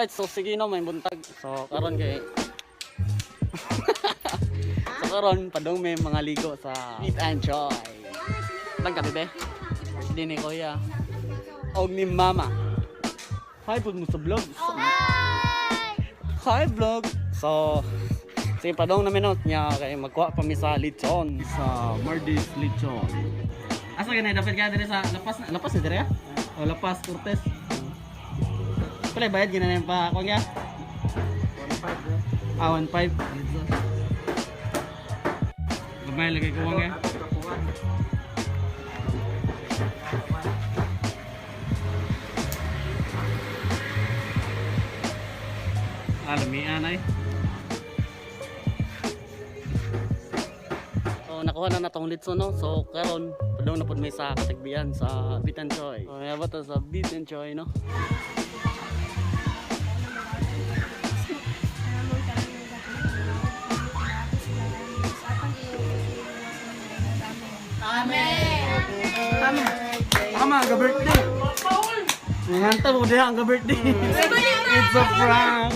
Right, so sige no, may buntag. So karon kay So karon padung may mga ligo sa Eat and Joy. Bang ka bebe? Birthday ni Kuya. Og ni Mama. Hi pud mo sa vlog. Hi! Hi vlog. So sige, padung namin no nya kay magkuha pa mi sa lechon sa Mardis Lechon. Asa gani dapat ka diri sa lapas na lapas na diri ah? O lapas Cortez. Pala bayad gina na yung pa kuan ya? 1.5. Ah, 1.5. Gamay lagi ko eh. Ah, lamian ay. So nakuha na natong litson no. So karon padung na pud may sa Katigbian sa Beat and Joy. So nabot ta sa Beat and Joy no. Tama, ang birthday. Nanganta mo diha ang birthday. It's a prank.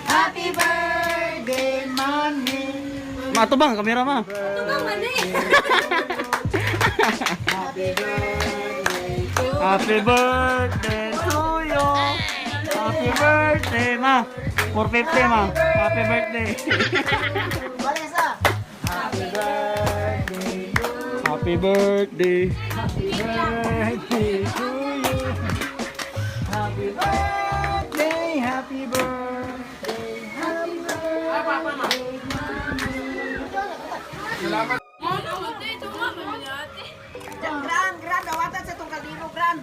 Happy birthday, Mami. Ma, ito bang kamera ma? Happy birthday to Happy birthday to you. Happy birthday ma. 450 ma. Happy birthday. Balesa. Happy birthday to Happy birthday. Happy birthday to you. Happy birthday, happy birthday, happy birthday, Mami. Gran, gran, dawatan sa itong kaldero, gran.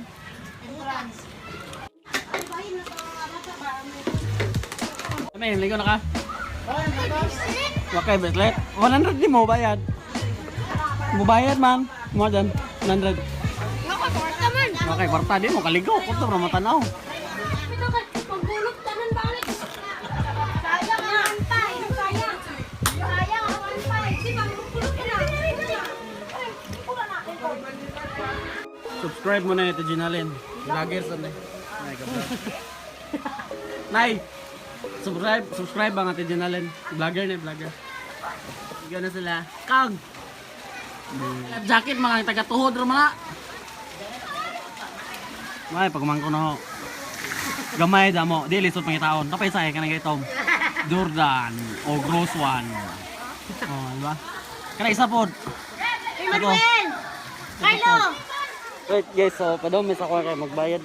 Entrance. May ligo na ka? Okay, bracelet. 100 di mo bayad. Mo bayad, ma'am. Mo dyan. 100. Okay, kwarta di mo kaligo. Kwarta para matanaw. Pagbulok tanan balik. Sayang ang antay. Sayang. Sayang ang antay. Di ba magbulok ka na? Subscribe mo na ito, Ginalin. Vlogger sa nay. Nay, ka Nay! Subscribe, subscribe ang ate Ginalin. Vlogger na, vlogger. Ikaw na sila. Kag! Jacket mga taga-tuhod ro mga. May pagmangko na ho. Gamay damo, di lisod pangitaon. Kapay sa kanang itom. Jordan o Gross One. Oh, di ba? Kana isa pod. Emmanuel! Carlo! Right guys, so padong sa ako kay magbayad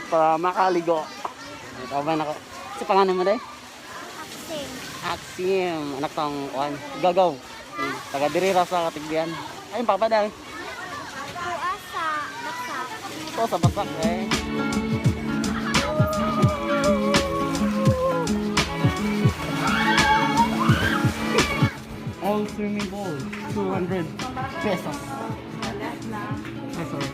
para makaligo. Ito ba nako? Si pangalan mo day? Axim, anak tong kuan. Gagaw. Taga diri ra sa Katigbian. Ayun papa day. Kuha sa baksak. Ito sa basak eh. All swimming pool, 200 pesos. Ay, sorry.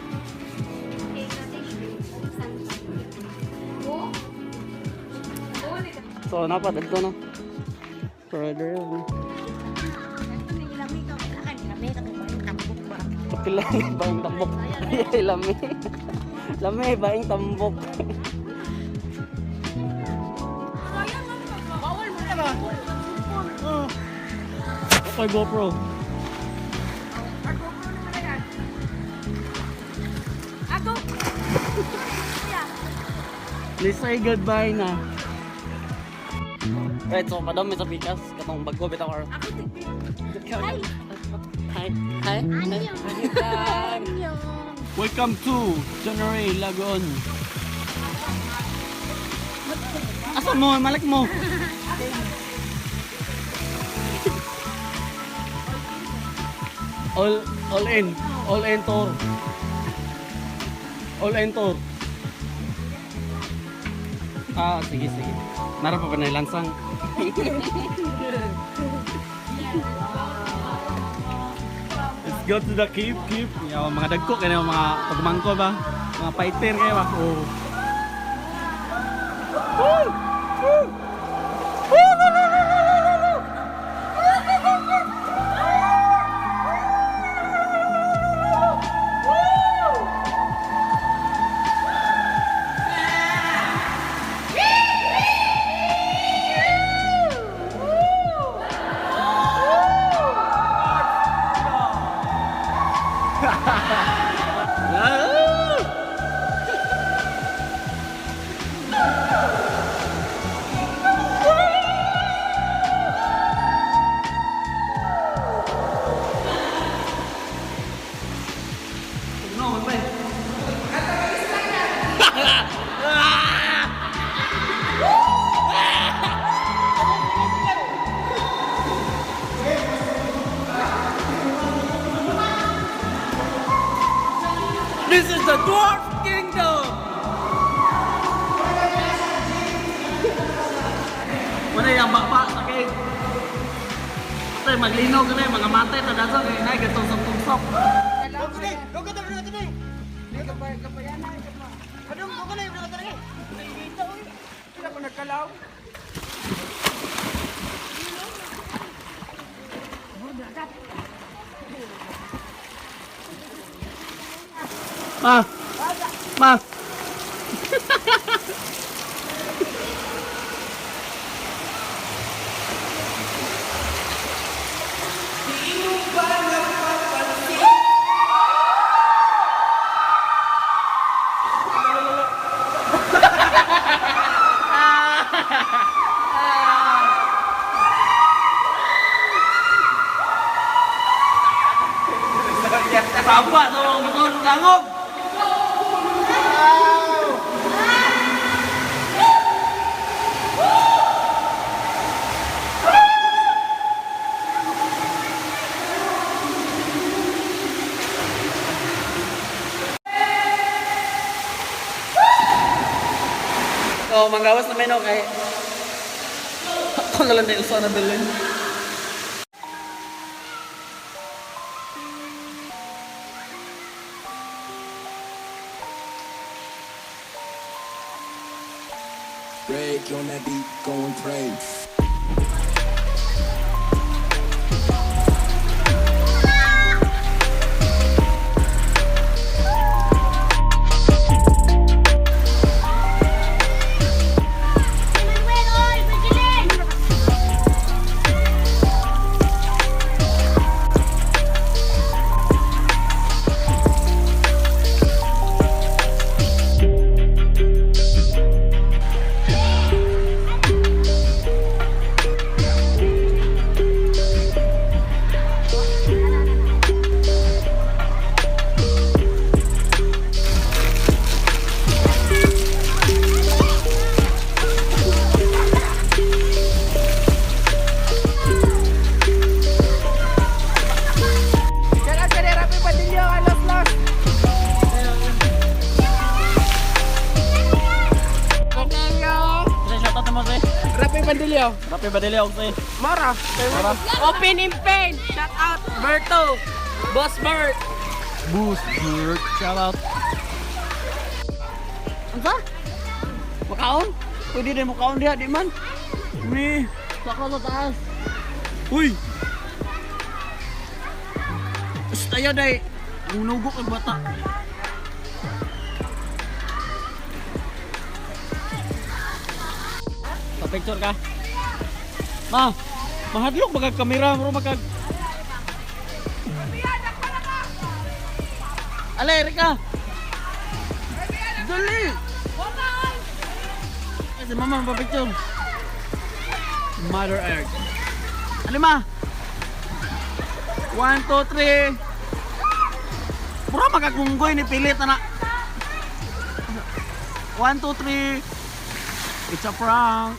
So, napad dito no. Further. No? Kapila baing tambok. Ay, lami. Lami baing tambok. Okay, GoPro. Ako! Please say goodbye na. Right, so padam sa pikas katong bago bitaw or. Ako tigbi. Hi. Hi. Hi. Hi. Welcome to January Lagoon. Asa mo? Malik mo. All in. All in tour. All in tour. Ah, sige, sige. Naroon pa ba na lansang? Let's go to the cave, cave. Yaw, mga dagko kaya mga pagmangko ba? Mga fighter kayo ba? Oh. Woo! Woo! Woo! Woo! Woo! Woo! Woo! Woo! the Dwarf Kingdom! Wala yung baba sa cave. Tay, maglinaw ka na yung mga matay, tadasan kay na, gatong sa tungsok. Ma! Ma! Saba sa mga motor langob! So, manggawas na meno kay ako na lang na usa na bilin. Break on that beat, going crazy. Manuel, oy, pagilin! Shout out ka ni Rafi Padillo, alas las. Kasi shoutout na mo si Rafi Padillo. Rapi Badilio og si Mara. Mara. Open in pain. Shout out Berto. Boss Bert. Boost Bird. Shout out. Unsa? Makaon? Pwede din makaon diha di man. Ni, saka sa taas. Uy. Basta ayaw day. Ang nugo kag bata. Pa-picture ka. Ma, mahadlok bagag kamera, bro magag. Alay, Erika! Dali! Kasi mama, mapapicture. Mother Earth. Ano ma? 1, 2, 3. Pura magagunggoy ni Pilit, anak. 1, 2, 3. It's a prank.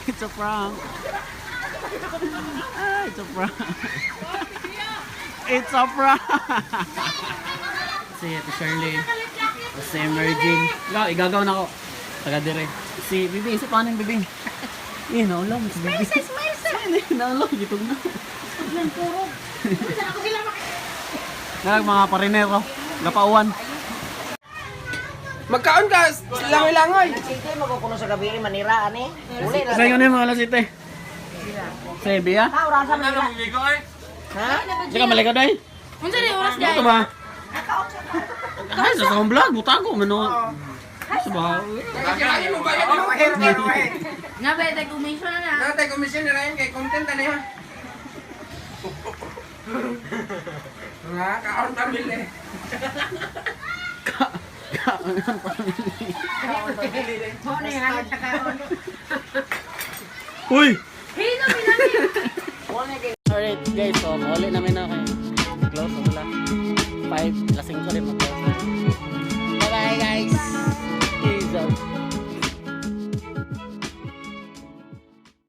It's a prank. Ah, it's a prank. It's a prank. Si Ate Shirley. Si Mary Jane. Ikaw, igagaw na ko. Taga dire. Si Bibi, isip paano yung Bibi? Eh, naulam. Si Bibi. Smile, sir! Eh, naulam. Gitog na. Saan ako sila Nag mga parinero. Napauan. Magkaon ka, langoy-langoy. Sige, magkukuno sa gabi, Manila, ani. Uli na. Sa yun yung mga lasite. Si Bia? Ha, orasan Manila. Ha? Di ka maligaw day? Unsa ni oras Ano to ba? Ay, sa akong vlog, butago, mano. Sa ba? Nga ba, tag-umisyo na na. Natay komisyon na rin kay content na niya. Nga, kaon pamili. Uy! Hino, pinami! Alright guys, so mauli namin na kayo. Close na sila. 5, lasing ko rin mag-close. Bye-bye guys!